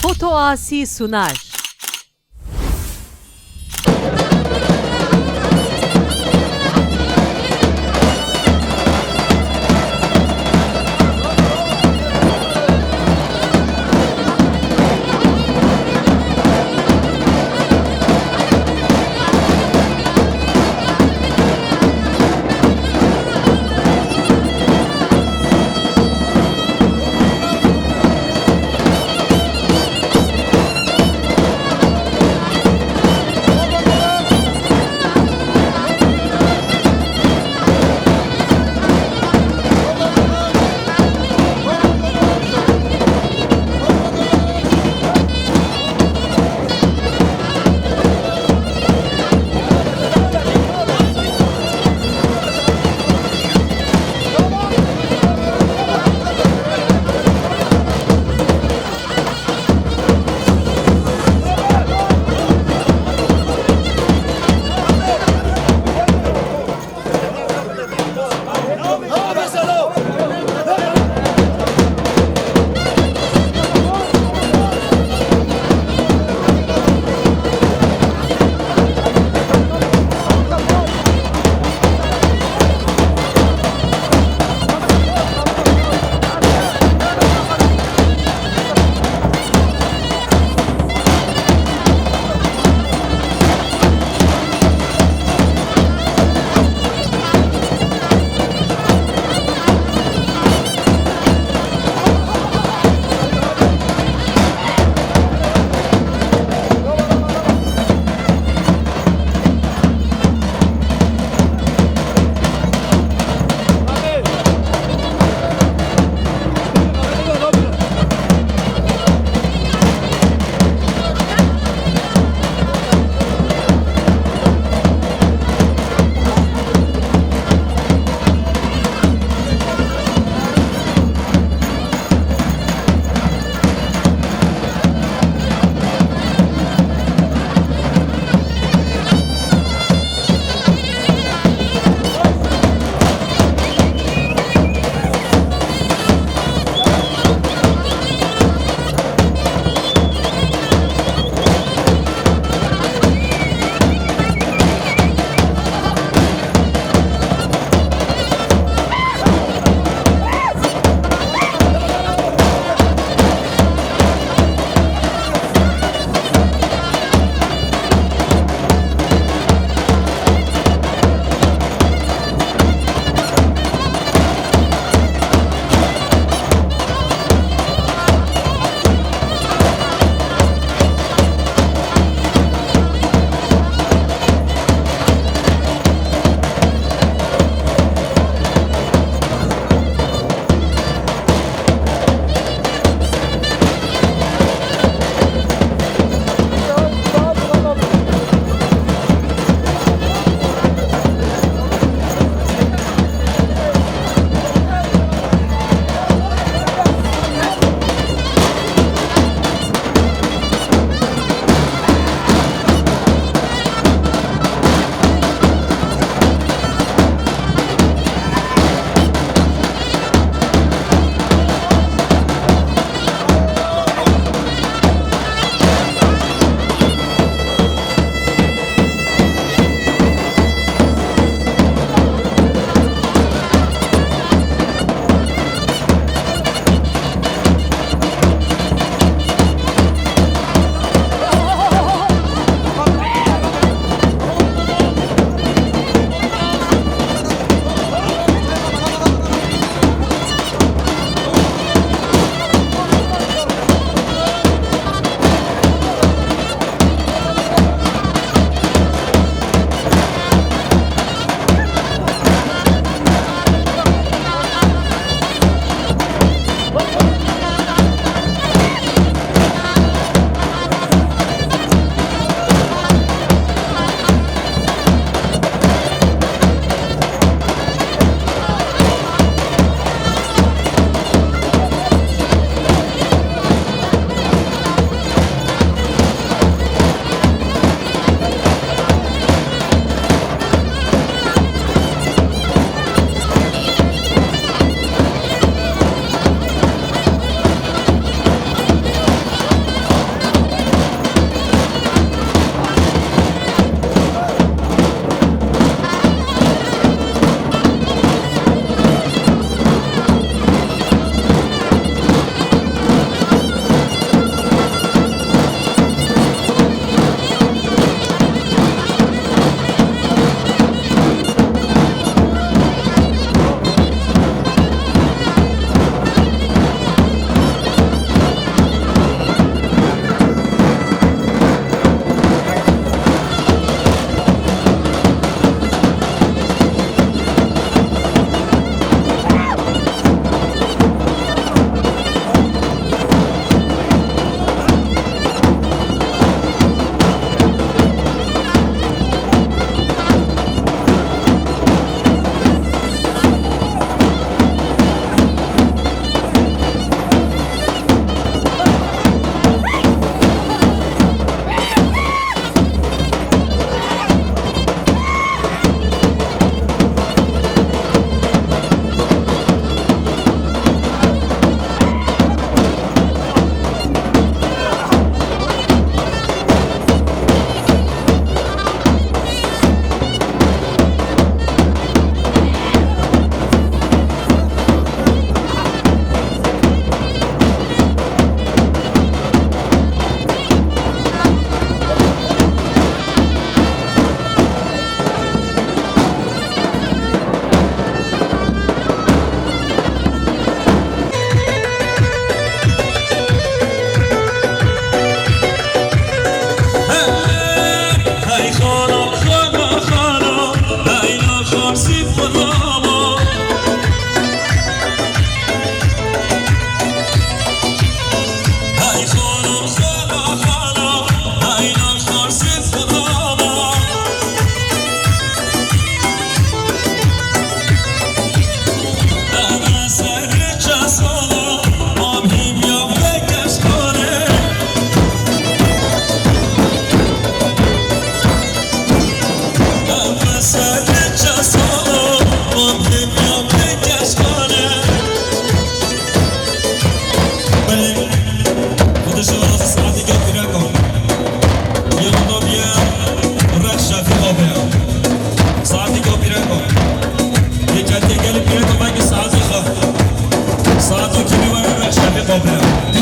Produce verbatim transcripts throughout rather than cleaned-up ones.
Fotoasî Sunar.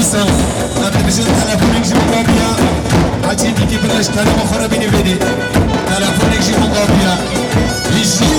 Sağ ol. Em dibêjin telefonek ji min gaviya. Hecî dîkî birleş kerema xwe re bînî vêdî. Telefonek ji min gaviya. Hîjî.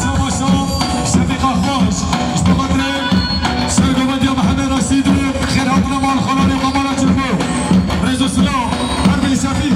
Şeva şev, şevî xweş, ji bo xatirê sergovendiya Mihemed Resîd û xêrhatina malxananê Qamara Çirko. Rêz û silav, her bî şefî.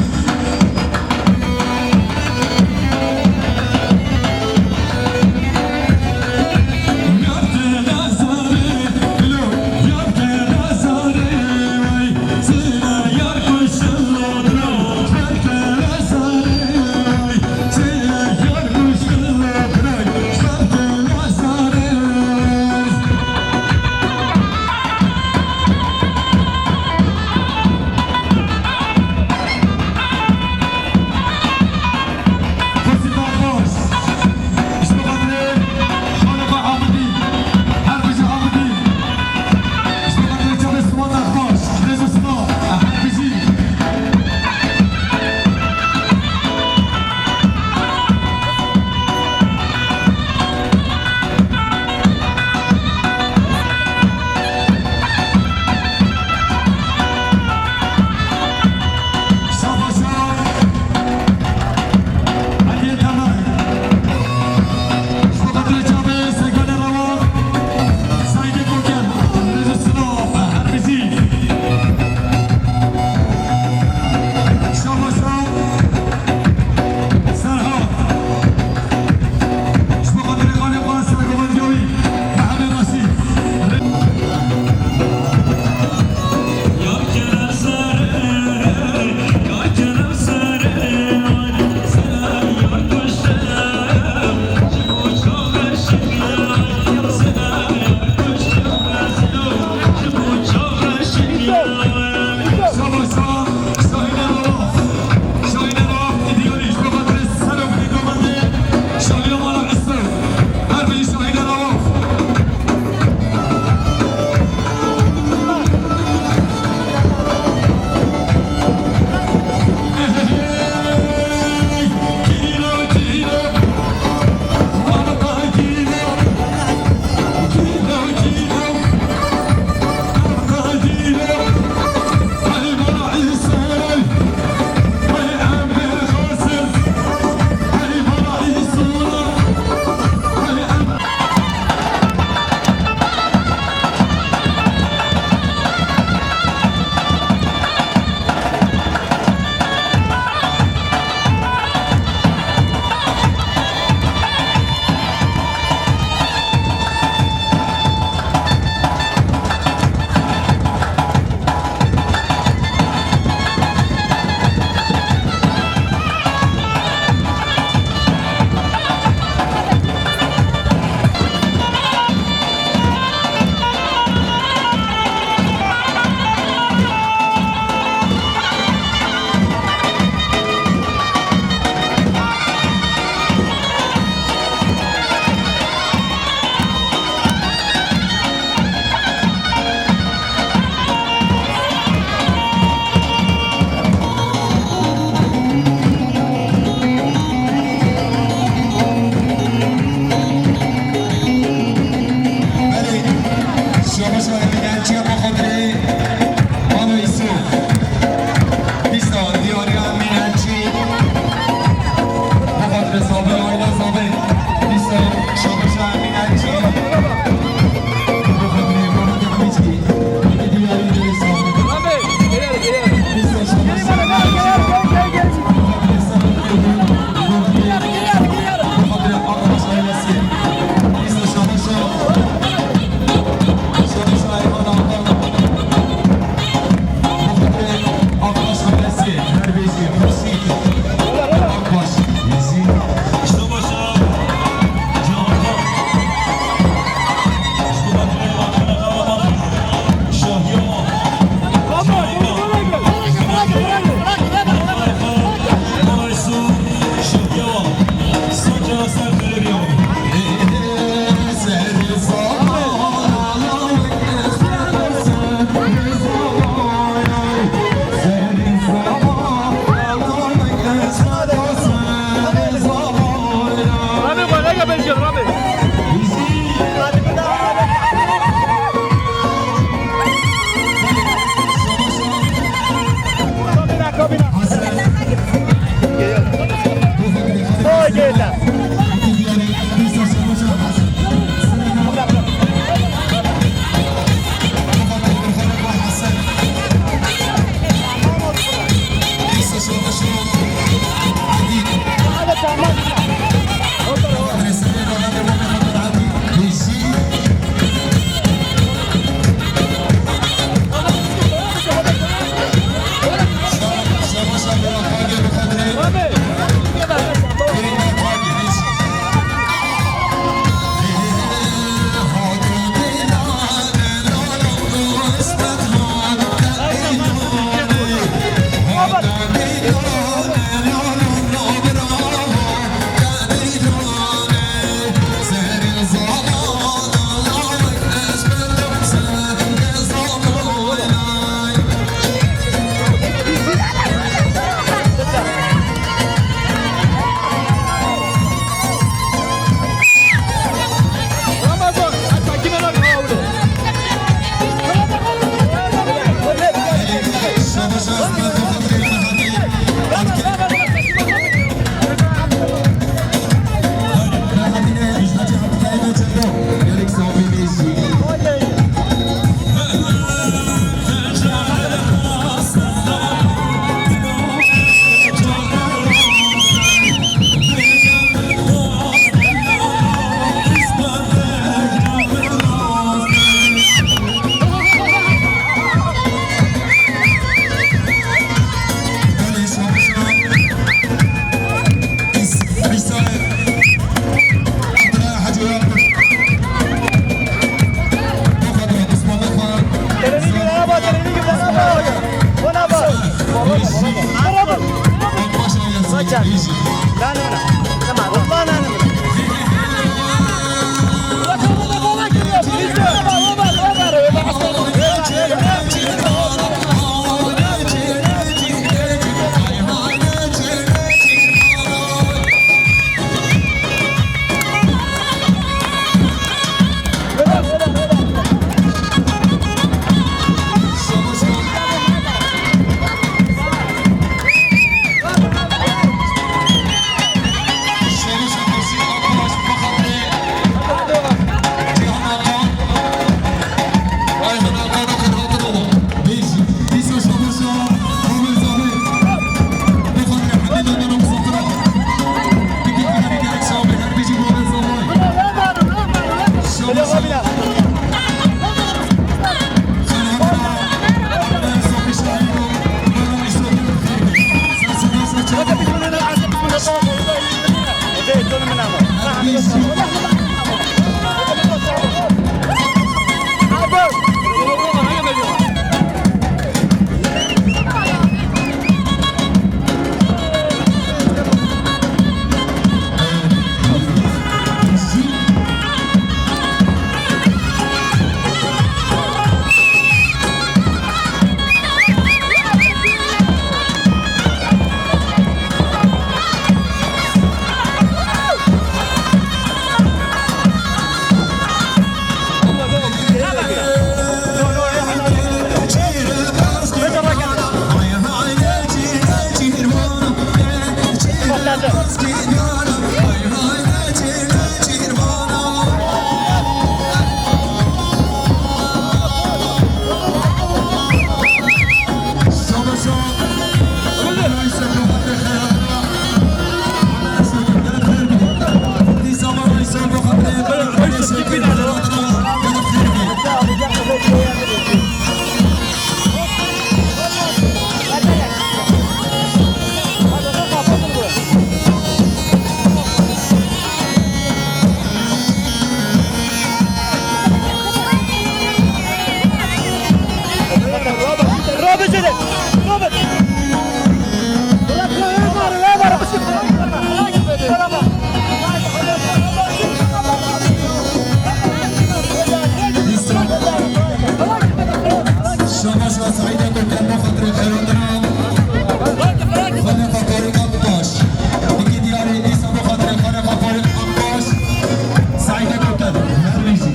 Şabaş ve Saîd Gökhan, bo xatirê xeyrandina. Xanê Xaparê Akbaş. Dikî diyarê dîsa bo xatirê Xanê Xaparê Akbaş. Saîd Gökhan. Her bijî.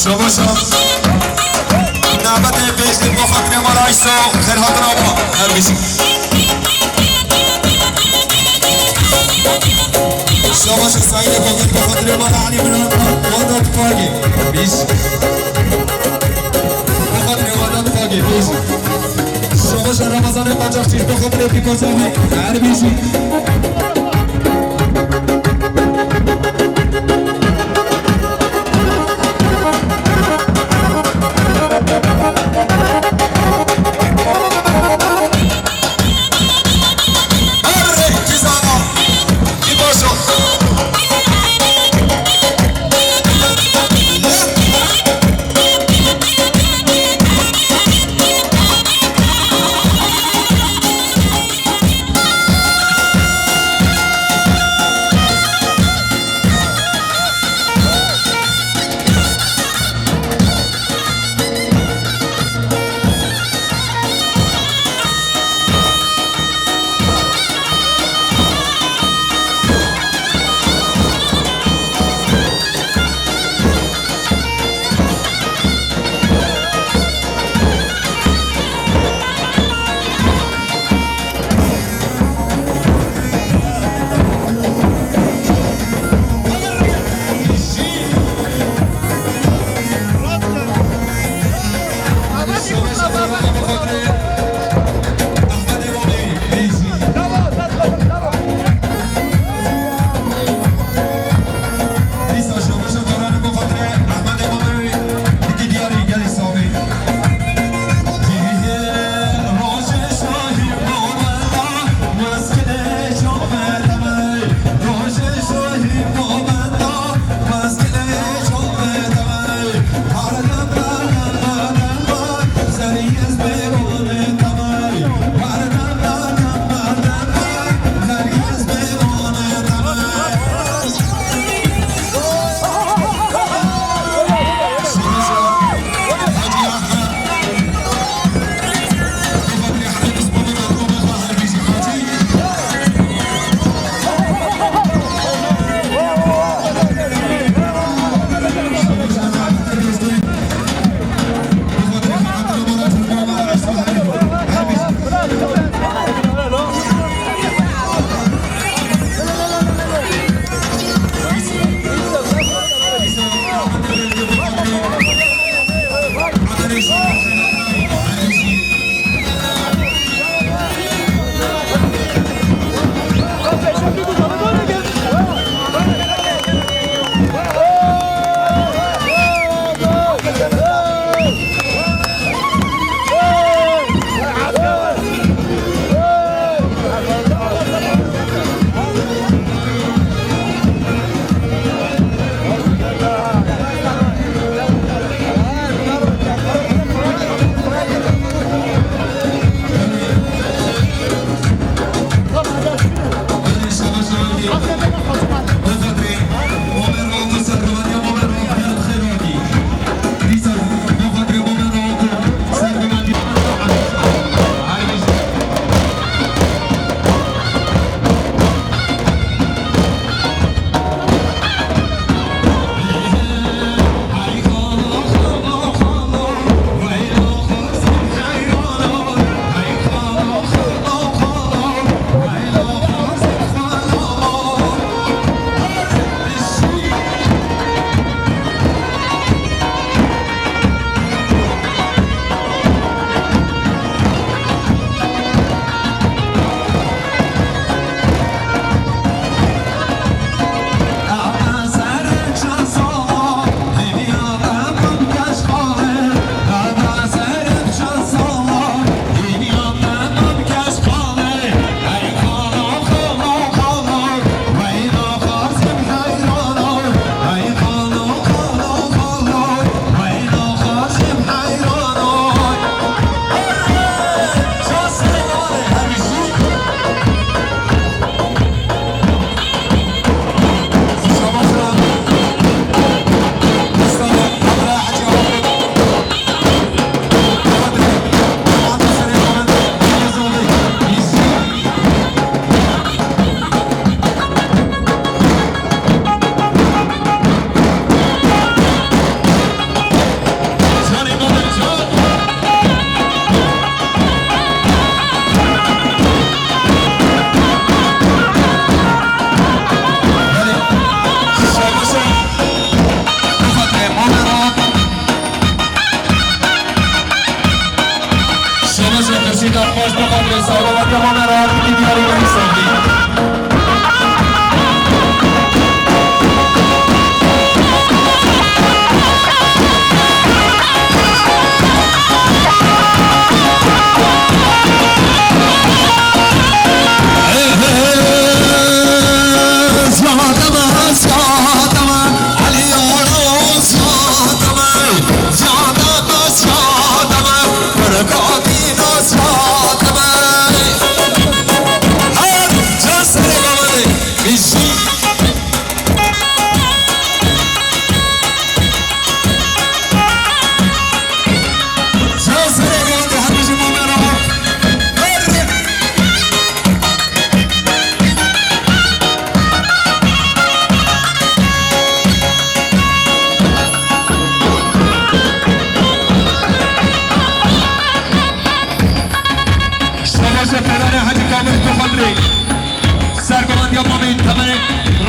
Şabaş. Navbetê pêştê bo xatirê me Rayso, xêr hatina bo. Her bijî. Şabaş Saîdê Fakir bo xatirê me Elî Miran, Wada Tifagê. Bîş. Bo xatirê Wada Tifagê, bîş. Şabaş Remezanê Qaçaxçî, bo xatirê Pîkasavî, her bijî.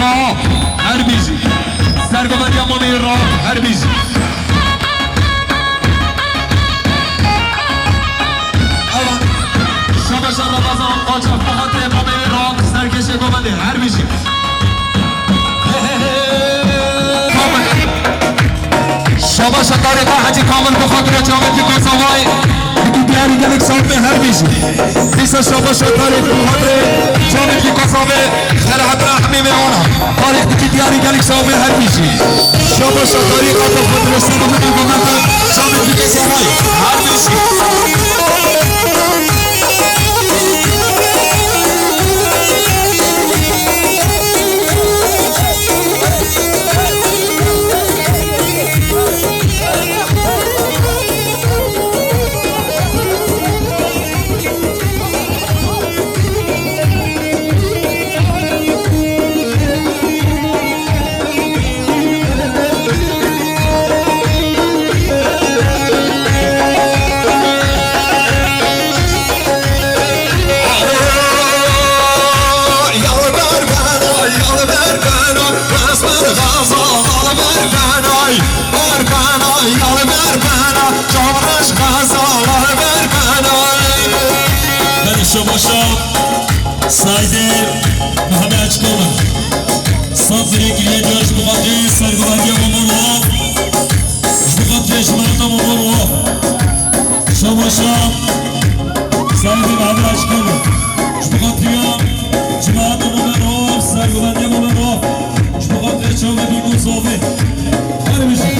Rauf, her bijî. Sergovendiya Mamê Rauf, her bijî. Ewa, şabaşa Ramazan Qaçax, bi xatirê Mamê Rauf, serkêşê govendê, her bijî. Şabaşa Tarîqa Hecî Kamil, bi xatirê çavên Fîko Savayê, dî diyarî gelek sawtê, her bijî. Dîsa şabaşa Tarîq, bi xatirê çavên Fîko Savê, Xelahebra hemî me wana. Tarîq dikî diyarî gelek sawtê, her bijî. Şabaşa Tarîqa, bi xatirê sê dî dî govendê, çavên Fîko Savayê, her bijî. Belê şabaşa Saîdê Mihemed Açikoğlu. Sazirê giliyê diyor ji bo xatirê sergovendiya Mamor Waf. Ji bo xatirê cemaeta Mamor Waf. Şabaşa Saîdê Mihemed Açikoğlu. Ji bo xatiriya cemaeta Mamor Waf, sergovendiya Mamor Waf. Ji bo xatirê çavê Fîko Savê. Her bijî.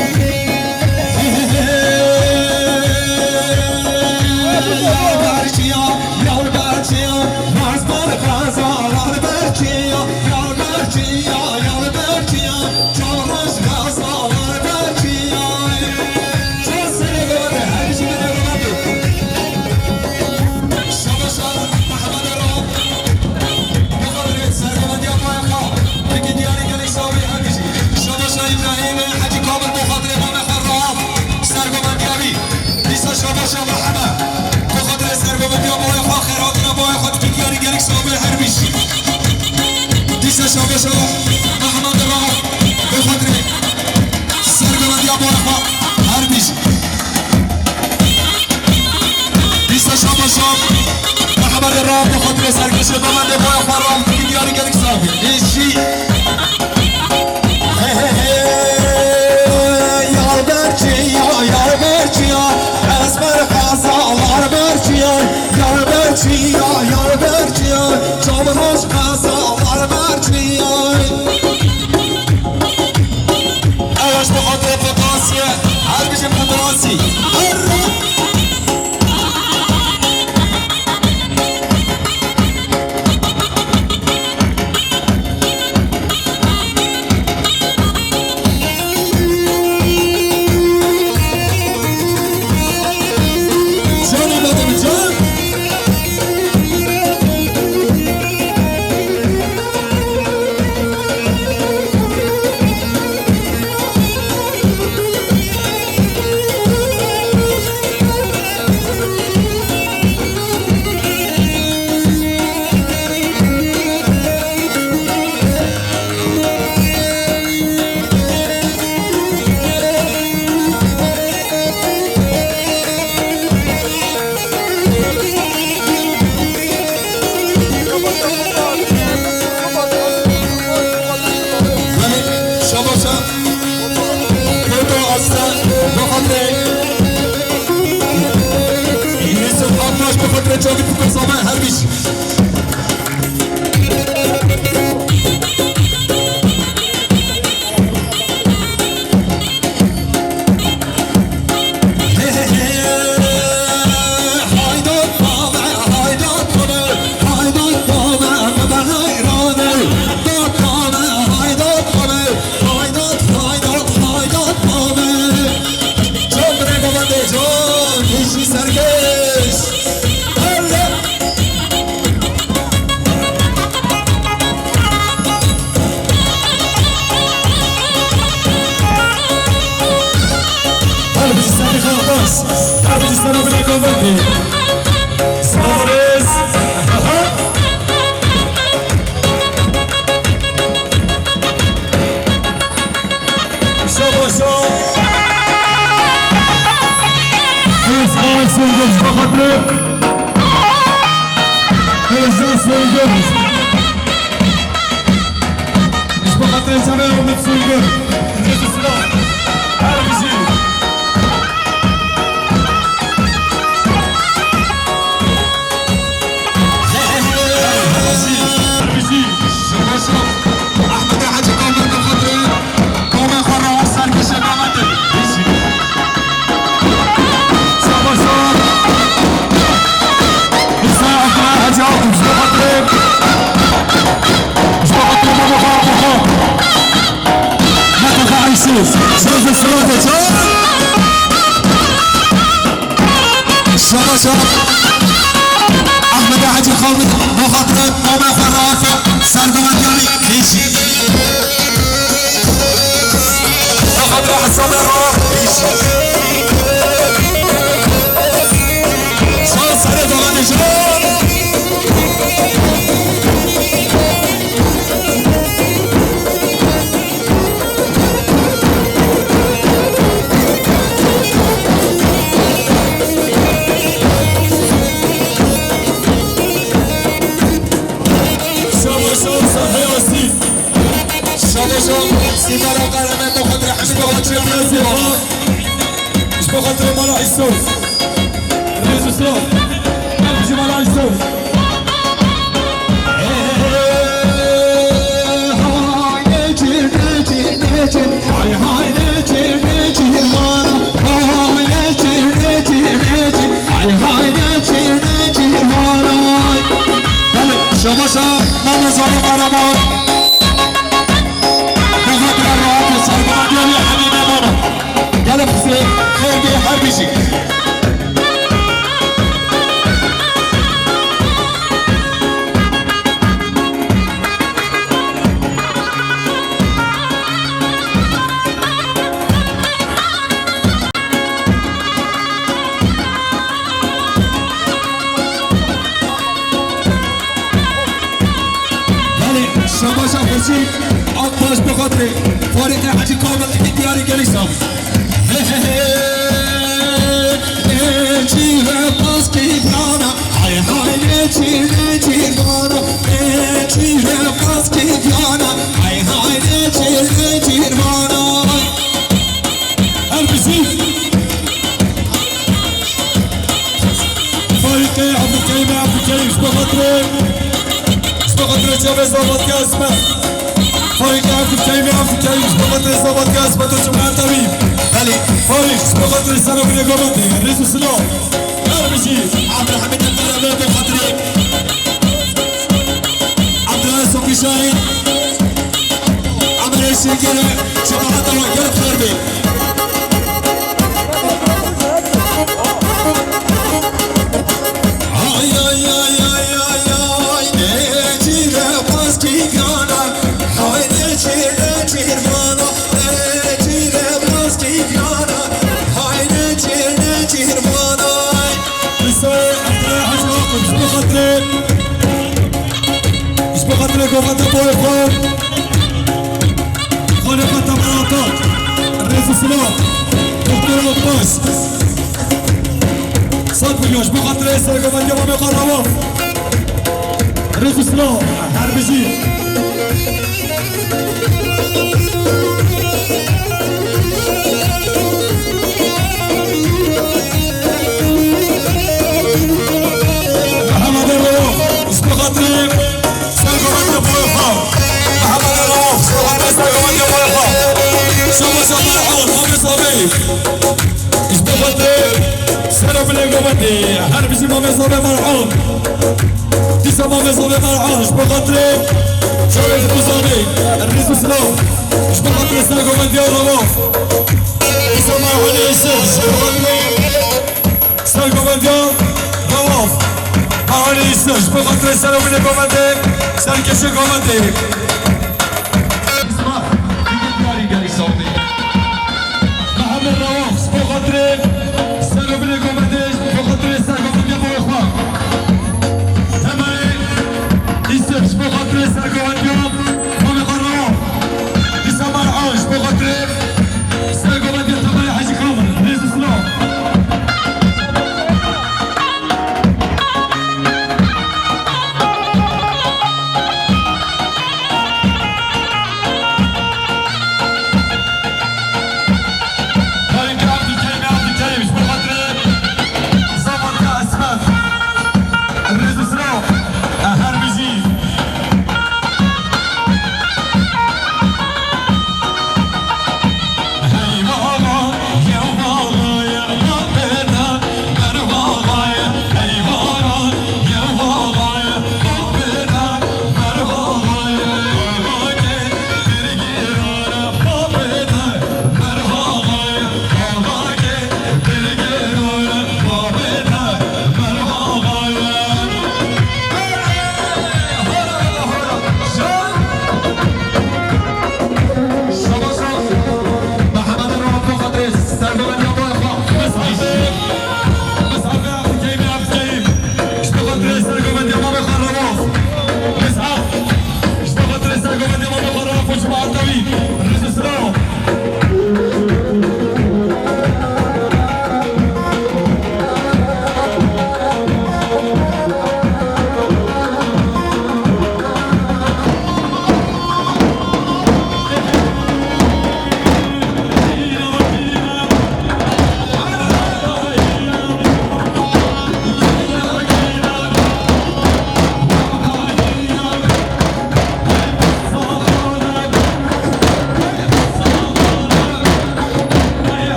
Yar berçiya, yar berçiya, mezbar xezalar berçiya, yar berçiya, yar berçiya, çaraj xezalar berçiya. Çar sene gördü, her şey de gördü. Şabaşa Mehmet Erol. Bi xatirê sergovendiya Mayaka, pêkî diyarî gelek sawî her bijî. Şabaşa Îbrahîm Hecî Kamil, bi xatirê mamê xwe Rauf, sergovendiya wî. Dîsa şabaşa Meheme, bi xatirê sergovendiya bayê xwe, xêrhatina bayê xwe, pêkî diyarî gelek sawî her bijî. Dîsa şabaşa Meheme Rauf, bi xatirê sergovendiya bayê xwe her bijî. Dîsa şabaşa Mehemedê Rauf, bi xatirê serkêşê govendê bayê xwe Rauf, dî diyarî gelek sawî. Êşî. He, he, he. Yar berçiya, yar berçiya, ezber xezalar berçiya, yar berçiya, yar berçiya, çavroş xezalar berçiya. Ew ji bo xatirê Potasî, her bijî Potasî. Her Şabaşa. Foto Aslan, bi xatirê Yusuf Akbaş, bi xatirê çavê Fiko Savayê her bijî. Haydat, haydat, haydat, haydat, haydat, haydat, haydat. Can bire govendê can, hişî serkêş. Allah. Her bir sene kalmaz. Her bir sene bile govendê. Sağ olun. Aha. Savaşa. Hêz Aysengil ji bo xatirê. Hêz Aysengil. Ji bo xatirê çavê Ahmet Sengil. Rêz û silav. Her bijî. Ahmedê Hecî Komil bi xatirê komê xwe re serkişe Mehmetê. Şabaş. Îsa Abdullah Hecî Akum, ji bo xatirê, ji bo xatirê baba xwe, baba xwe. Mete xwe Ayşe. Sözü sıra geçer. Şabaş. Ahmedê Hecî Komil, bo xatirê komê xwe re sergovendiyanî pêşî. Bo xatirê hesabê re pêşî. Şans serê dolanê jin. Şabaşa Sahê Asî. Şabaşa Sîmara Qeremen bo xatirê Hemîd Babaçê. Ji bo xatirê mala Îso. Rêz û silav. Ji mala Îso. Şabaşa Mehmet Zahî Kahraman. Mehmet Kahraman. Serbadyarê Hemî Memana. Gelek xizê xêr bê her bijî. Belê, şabaşa xweşî, ak baş bi xatirê Farîqê Hecî Kamil, diyarî gelî saf. He, he, he. Çî ve paskî plana, hay, hay, ne çî, ne çî vana, ne çî ve paskî plana, hay, hay, ne çî, ne çî vana. Her bijî. Farîqê Abdulkerim, Abdulkerim, ji bo xatirê, ji bo xatirê çavê Zavatya Esmer. Farîqê Abdulkerim, Abdulkerim, ji bo xatirê Zavatya Esmer, tu çima tevî. Belê. Farîq, ji bo xatirê Serokê Govendê, rêz û silav. Her bijî. Abdulhamid Emre, bo xatirê Abdullah Sokî Şahin. Amerê Şêngere, şefaeta we gelek xêr bê. Ay, ay, ay, ay, ay, ay, ne çîre paskî gana, hay ne çîr, ne çîr vana, ne çîre paskî gana, hay ne çîr, ne çîr vana. Qisayê Emre Hacı Akın, ji bo xatirê, ji bo xatirê govenda boyê xwe. Xanê xwe Temel Atak. Rêz û silav. Doktor Akbaş. Sed milyon ji bo xatirê sergovendiya mamê xwe Rawaf. Rêz û silav. Her bijî. Mehemedê Rawaf. Ji bo xatirê Sergovendiya boyê xwe. Mehemedê Rawaf, ji bo xatirê sergovendiya boyê xwe. Şabaş Erdogan, Ramiz Abi. Ji bo xatirê Serokê Govendê, her bijî Mamê Zobê Merhûm. Dîsa Mamê Zobê Merhûm, ji bo xatirê Şabaş Erdogan, rêz û silav. Ji bo xatirê Sergovendiya Rawaf. Dîsa Merhûm Îsir, ji bo xatirê Sergovendiya Rawaf. Mahalê Îsir, ji bo xatirê Serokê Govendê, serkêşê Govendê. Mehemmed Rawaf, ji bo xatirê Serokê Govendê, ji bo xatirê sergovendiya boyê xwe. Temerê Îsir, ji bo xatirê sergovendiya Mamê xwe Rawaf. Dîsa Merhûm, ji bo xatirê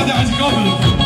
Hadi, hadi, kabul.